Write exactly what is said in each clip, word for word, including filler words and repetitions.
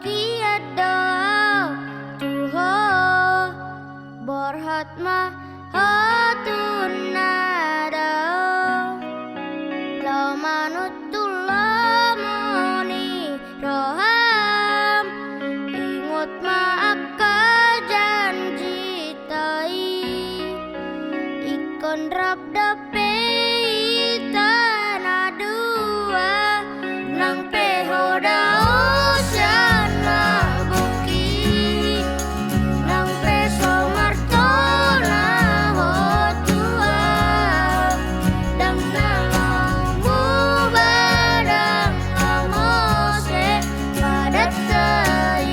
Sian do au tu ho, borhat ma ho tu na dao. Laho manut tu lomo ni roham, ingot ma angka janji tai. Ingkon rap dope hita na dua, nang pe ho dao sian na bungki, nang pe so martona ho tu au, ndang na laho muba, ndang na mose padatna i.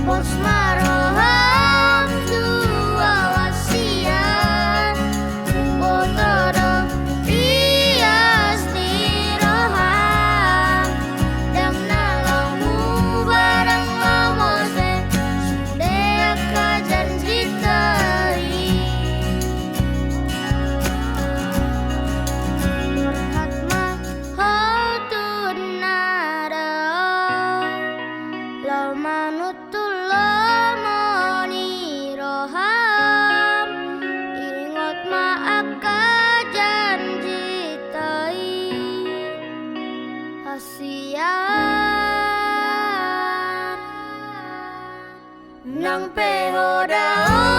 Pos ma roham tu au, sian huboto do bias ni roham, ndang na laho muba, ndang na mose sude angka janjita i. Borhat ma ho tu na dao, laho manut tu lomo ni roham, ingot ma angka janjita i. Hasian, nang pe ho dao